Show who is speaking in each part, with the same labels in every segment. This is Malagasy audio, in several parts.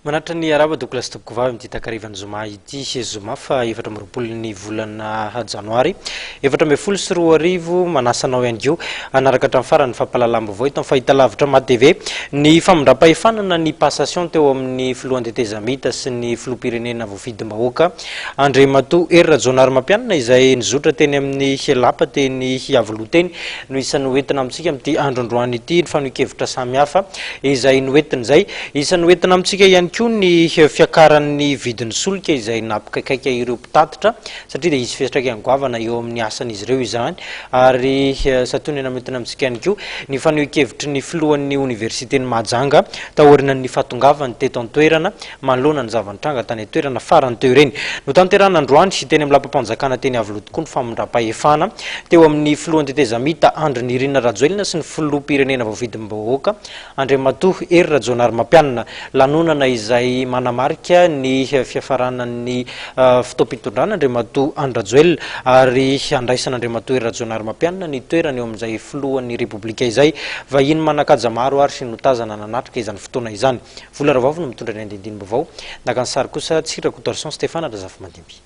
Speaker 1: Manatitra ny arahaba Douglas Tompokovavy amin'ity takarivan'ny zoma ity, zoma faha 24 ny volana janoary 2014. Manasa anao ihany koa hanaraka hatramin'ny farany ny fampahalalam-baovao eto amin'ny fahitalavitra Mad TV. Ny famindram-pahefana na ny passation teo amin'ny filohan'ny tetezamita sy ny filoham-pirenena voafidim-bahoaka Andriamatoa Hery Rajaonarimampianina izay nizotra teny amin'ny lapa teny Iavoloha teny no isan'ny hoentina amintsika amin'ity andro androany ity ny fanohin-kevitra samihafa izay noentina izay. Isan'ny hoentina amintsika ihany koa ny fiakaran'ny vidin'ny solika izay nampikaikaika ireo mpitatitra satria dia hisy fiantraikany goavana eo amin'ny asan'izy ireo izany ary santionany hoentina amintsika ihany koa ny fanohin-kevitry ny filohan'ny oniversiten'i Mahajanga taorian'ny fahatongavany teto an-toerana manoloana ny zava-nitranga tany an-toerana farany teo ireny. Notanterahina androany teny amin'ny lapam-panjakana teny Iavoloha tokoa ny famindram-pahefana teo amin'ny filohan'ny tetezamita Andry Nirina Rajoelina sy ny filoham-pirenena voafidim-bahoaka Andriamatoa Hery Rajaonarimampianina. Lanonana izay manamarika ny fiafaranan'ny fotoam-pitondrana Andriamatoa Andry Rajoelina ary handraisan'Andriamatoa Hery Rajaonarimampianina ny toerany eo amin'izay filohan'ny Repoblika izay. Vahiny manan-kaja maro ary notazana nanatrika izany fotoana izany. Vola Ravavy no mitondra ny andindinim-baovao. Naka ny sary kosa Tsiry Rakotoarison Stéphane Razafimandimby.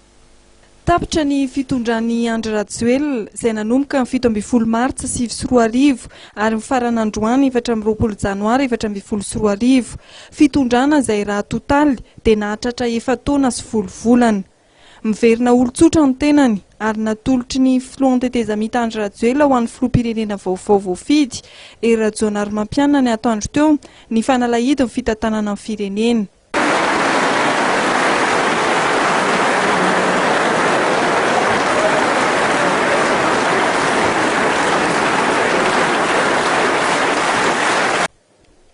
Speaker 2: Tapitra ny fitondran'i Andry Rajoelina, izay nanomboka ny 17 martsa 2009 ary mifarana androany 24 janoary 2014. Fitondrana izay raha atotaly dia nahatratra efa-taona sy folo volana. Miverina olon-tsotra ny tenany ary natolotry ny filohan-tetezamita Andry Rajoelina ho an'ny filoham-pirenena vaovao voafidy, Hery Rajaonarimampianina ny atoandro teo, ny fanalahidin'ny fitantanana ny firenena.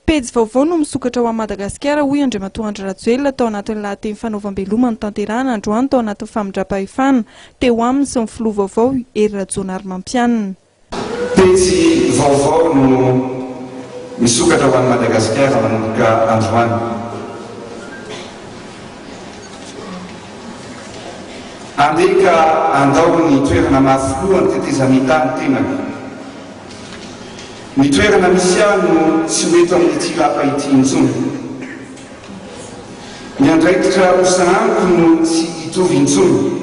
Speaker 2: Pejy vaovao no misokatra ho an'i Madagasikara, hoy Andriamatoa Andry Rajoelina tao anatin'ny lahateny fanaovam-beloma notanterahana androany tao anatin'ny famindram-pahefana teo aminy sy ny filoha vaovao Hery Rajaonarimampianina.
Speaker 3: Pejy vaovao no misokatra ho an'i Madagasikara manomboka androany. Andeha ka andao ny toerana maha filohan'ny tetezamita ny tenako. Ny toerana misy ahy no tsy ho eto amin'ity lapa ity intsony. Ny andraikitra ho sahaniko no tsy hitovy intsony,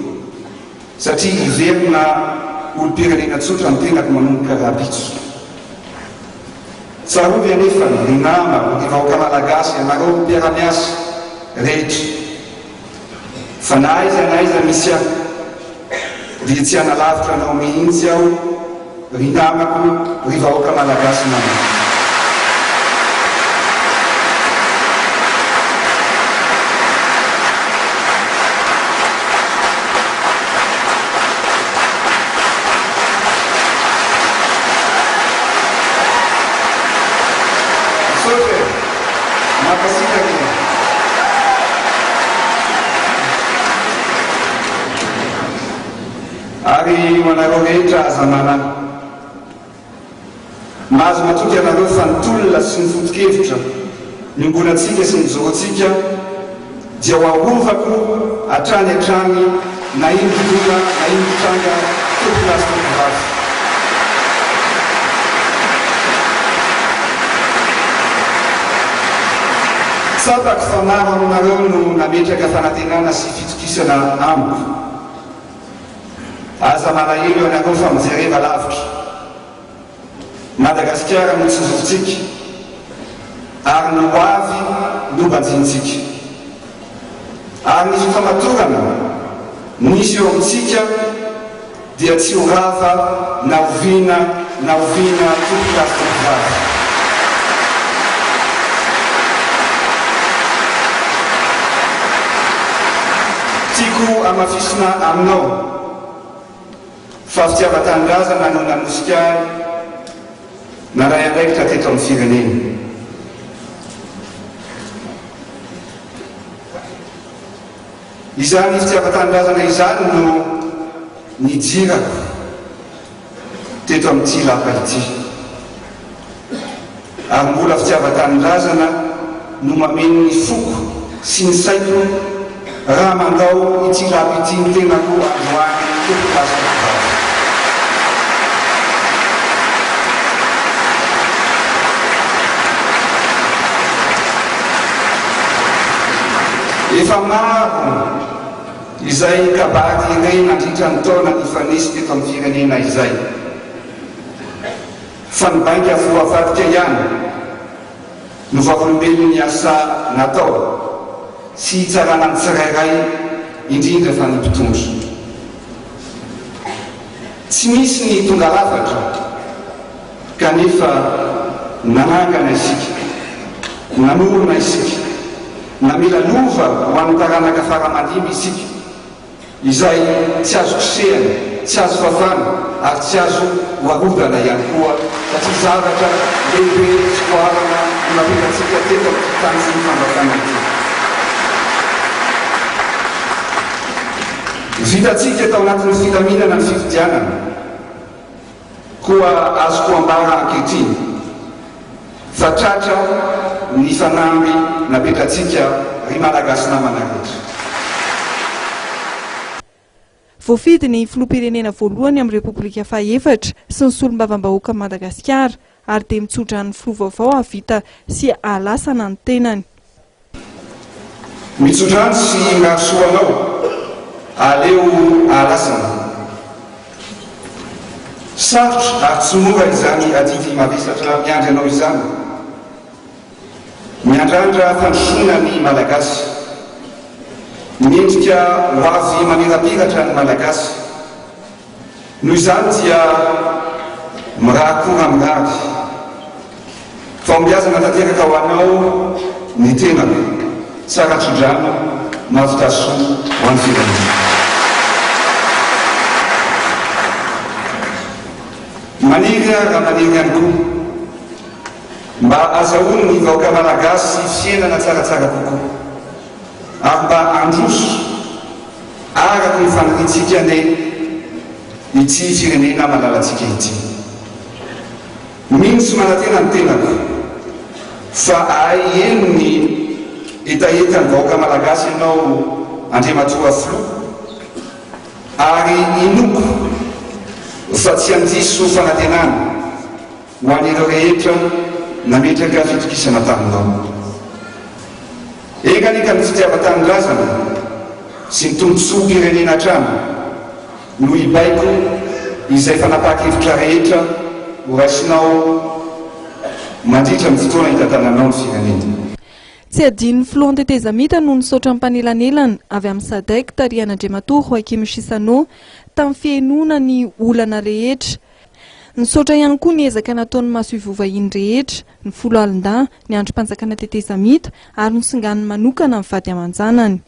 Speaker 3: satria hiverina olom-pirenena tsotra ny tenako manomboka rahampitso. Tsarovy anefa ry namako, ry vahoaka malagasy, ianareo mpiara-miasa rehetra, fa na aiza na aiza misy ahy, dia tsy hanalavitra anao mihitsy aho ry namako, ry vahoaka malagasy namako. Misaotra e! Mankasitraka e! Ary ho anareo rehetra aza manahy. Mahazo matoky ianareo fa ny tolona sy ny foto-kevitra niombonantsika sy nijoroantsika dia ho arovako hatrany hatrany na ino-dona na ino-tranga tompolahy sy tompovavy. Tsapako fa maro aminareo no nametraka fanantenana sy fitokisana amiko. Aza malahelo ianareo fa mijereva lavitra. Madagasikara no tsinjovintsika ary ny ho avy no banjinintsika. Ary ny fifamatorana misy eo amintsika dia tsy ho rava na oviana na oviana tompokolahy sy tompokovavy. Tiako hamafisina aminao fa fitiavan-tanindrazana no nanosika ahy naray andraikitra teto amin'ny firenena. Izany fitiavan-tanindrazana izany no nijirako teto amin'ity lapa ity. Ary mbola fitiavan-tanindrazana no mameno ny foko sy ny saiko raha mandao ity lapa ity ny tenako androany tompokolahy sy tompokovavy. Efa maro izay kabary re nandritra ny taona nifanesy teto amin'ny firenena izay. Fa ny bainga voavadika ihany no vavolombelon'ny asa natao sy hitsarana ny tsirairay, indrindra fa ny mpitondra. Tsy misy ny tonga lafatra kanefa nanangana isika, nanorina isika, namela lova ho an'ny taranaka fara aman-dimby isika, izay tsy azo kosehana, tsy azo fafana ary tsy azo hoarovana ihany koa satria zavatra lehibe sy goavana no napetratsika teto amin'ity tany sy ny fanjakana ity. Vitantsika tao anatin'ny filaminana ny fifidianana, koa azoko ambara ankehitriny fa tratra ny fanamby napetratsika ry Malagasy namana rehetra.
Speaker 2: Voafidy ny filoham-pirenena voalohany amin'ny Repoblika fahaefatra sy ny solombavambahoakan'i Madagasikara ary dia mitsodrano ny filoha vaovao hahavita sy hahalasana ny tenany.
Speaker 3: Mitsodrano sy mirary soa anao, aleo ahalasana. Sarotra ary tsy mora izany adidy mavesatra miandry anao izany. Miandrandra fandrosoana ny Malagasy. Mendrika ho avy mamirapiratra ny Malagasy. Noho izany dia mirary-kora mirary. Fahombiazana tanteraka ho anao ny tenako. Tsara tso-drano, mahavita soa ho an'ny firenena. Maniry aho raha maniry ihany koa mba azahoan'ny vahoaka Malagasy fiainana tsaratsara kokoa ary mba handroso Araka ny faniriantsika anie ity firenena malalantsika ity. Mino sy manantena ny tenako fa ahay heno ny hetahetan'ny vahoaka Malagasy ianao Andriamatoa Filoha ary inoako fa tsy handiso fanantenana ho an'ireo rehetra nametraka fitokisana taminao. Enga anie ka ny fitiavan-tanindrazana sy ny tombontsoam-pirenena hatrany no hibaiko izay fanapahan-kevitra rehetra ho raisinao mandritra ny fotoana hitantananao ny firenena.
Speaker 2: Tsy adinon'ny filohan'ny tetezamita no nisaotra ny mpanelanelana avy amin'ny Sadec tarihan'Andriamatoa Joaquim Chissano tamin'ny fihenoana ny olana rehetra Nisaotra ihany koa ny ezaka nataon'ny masoivoho vahiny rehetra, ny foloalindahy, ny andrim-panjakana tetezamita ary nosinganiny manokana ny vady aman-janany.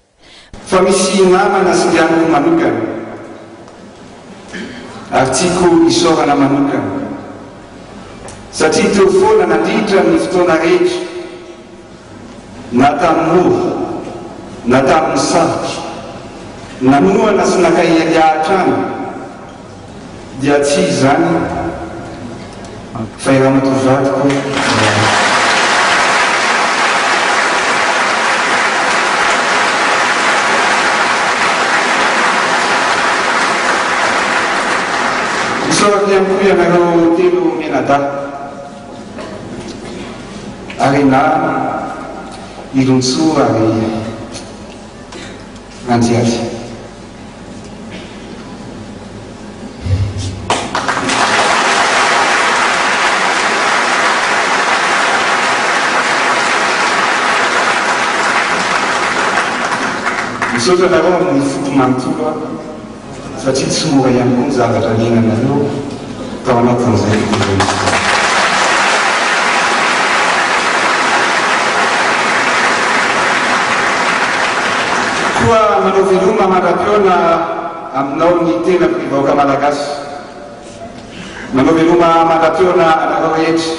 Speaker 3: Fa misy namana singaniko manokana ary tiako isaorana manokana satria teo foana nandritra ny fotoana rehetra na tamin'ny mora na tamin'ny sarotra, nanohana sy nakahery ahy hatrany. Dia tsy izany fa i ramatoa vadiko no. Isaorako ihany koa ianareo telo mianadahy, Arena, Ilontsoa ary Ranjiavy. Misaotra anareo amin'ny foko manontolo aho satria tsy mora ihany koa ny zavatra niainanareo tao anatin'izay fotoana izay. Koa manao veloma mandra-pihaona aminao ny tenako ry vahoaka Malagasy. Manao veloma mandra-pihaona anareo rehetra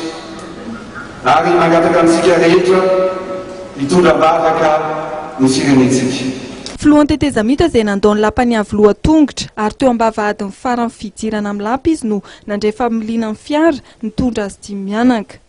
Speaker 3: ary mangataka amintsika rehetra hitondra am-bavaka ny firenentsika.
Speaker 2: Filohan'ny tetezamita izay nandao ny lapan'i Iavoloha tongotra ary teo am-bavahadin'ny faran'ny fidirana amin'ny lapa izy no nandray familiana ny fiara nitondra azy dimy mianaka.